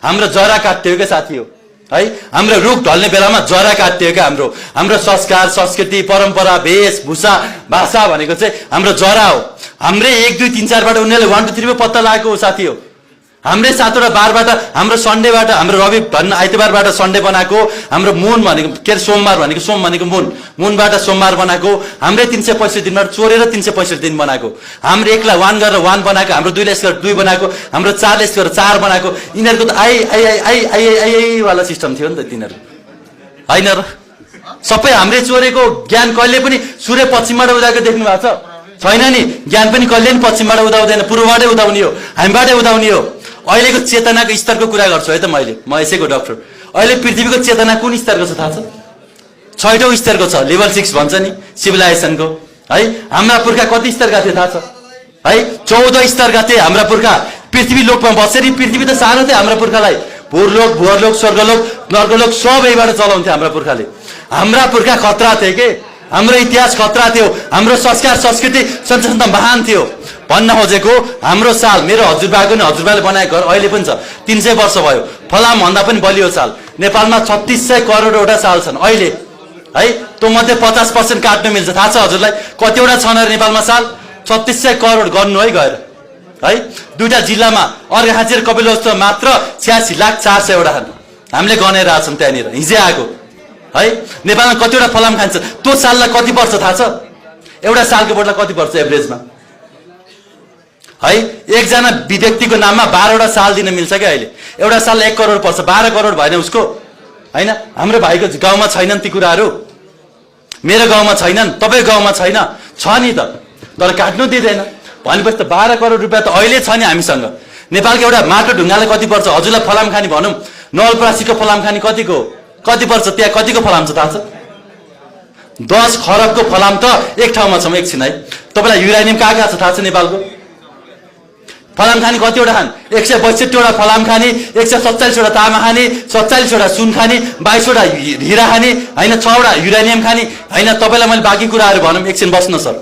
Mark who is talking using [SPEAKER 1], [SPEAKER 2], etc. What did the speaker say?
[SPEAKER 1] हाम्रो जरा काट्थ्यो क्या साथी हो है। हाम्रो रुख ढल्ने बेलामा जरा काट्थ्यो क्या हाम्रो संस्कार संस्कृति परम्परा वेशभूषा भाषा भनेको चाहिँ हाम्रो जरा हो। हाम्रै 1 2 3 4 बाट उनीहरूले 1 2 3 मा पत्ता लागेको हो साथी हो। हाम्रै 7 वटा बारबाट हाम्रो सन्डेबाट हाम्रो रवि भन्न आइतबारबाट सन्डे बनाएको, हाम्रो मुन भनेको के सोमबार भनेको सोम भनेको मुनबाट सोमबार बनाएको, हाम्रै 365 दिनबाट चोरेर 365 दिन बनाएको, हाम्रो 1 लाई 1 गरेर 1 बनाएको, हाम्रो 2 लाई गरेर 2 बनाएको, हाम्रो 4 लाई गरेर 4 बनाएको। यिनीहरूको त आई वाला सिस्टम थियो नि त तिनीहरू हैन र। सबै हाम्रै चोरेको ज्ञान कहिले पनि सूर्य पश्चिमबाट उदाएको देख्नु भएको छैन नि। ज्ञान पनि कहिले पनि पश्चिमबाट उदाउँदैन, पूर्वबाटै उदाउने हो, हामीबाटै उदाउने हो। अहिलेको चेतनाको स्तरको कुरा गर्छु है त म यसैको डाक्टर। अहिले पृथ्वीको चेतना कुन स्तरको छ थाहा छ? 6औं स्तरको छ, लेभल 6 भन्छ नि सिभिलाइजेसनको है। हाम्रा पुर्खा कति स्तरका थिए थाहा छ है? 14 स्तरका थिए हाम्रा पुर्खा। पृथ्वी लोकमा बसेर पृथ्वी त सानो थियो हाम्रो पुर्खालाई। भूरलोक भुवरलोक स्वर्गलोक नर्कलोक सबैबाट चलाउँथे हाम्रा पुर्खाले। हाम्रा पुर्खा खतरा थिए के, हाम्रो इतिहास खतरा थियो, हाम्रो संस्कार संस्कृति संस्कृति महान थियो। भन्न खोजेको हाम्रो साल मेरो हजुरबाको नि हजुरबाले बनाएको घर अहिले पनि छ, 300 वर्ष भयो। फलाम भन्दा पनि बलियो साल। नेपालमा 3600 करोडवटा साल छन् अहिले है। त्यो मध्ये 50% काट्न मिल्छ। थाहा छ हजुरलाई कतिवटा छन् अरे नेपालमा साल? 3600 करोड गर्नु है गएर है। 2टा जिल्लामा अर्घाखाँची र कपिलवस्तु मात्र 86,04,000 वटा छन्। हामीले गनेर आछौँ त्यहाँनिर हिजै आएको है। नेपालमा कतिवटा फलाम खान्छ? त्यो साललाई कति पर्छ थाहा छ? एउटा सालको बोटलाई कति पर्छ एभरेजमा है? एकजना व्यक्तिको नाममा 12 वटा साल दिन मिल्छ क्या अहिले। एउटा साल 1 करोड पर्छ, 12 करोड भएन उसको हैन। हाम्रो भाइको गाउँमा छैनन् ती कुराहरू, मेरो गाउँमा छैनन्, तपाईको गाउँमा छैन, छ नि त, तर काट्नु दिँदैन। भनेपछि त 12 करोड रुपियाँ त अहिले छ नि हामीसँग। नेपालको एउटा माटो ढुङ्गाले कति पर्छ? हजुरलाई फलाम खानी भनौँ, नवलपरासीको फलाम खानी कति पर्छ? त्यहाँ कतिको फलाम छ थाहा छ? 10 खरबको फलाम त एक ठाउँमा छौँ। एकछिन है, तपाईँलाई युरानियम कहाँ छ थाहा छ? नेपालको फलाम खानी कतिवटा खान? 162 वटा फलाम खानी, 147 वटा तामा खानी, 47 वटा सुन खानी, 22 वटा हिरा खानी हैन, 6 वटा युरानियम खानी हैन। तपाईँलाई मैले बाँकी कुराहरू भनौँ, एकछिन बस्नु सर।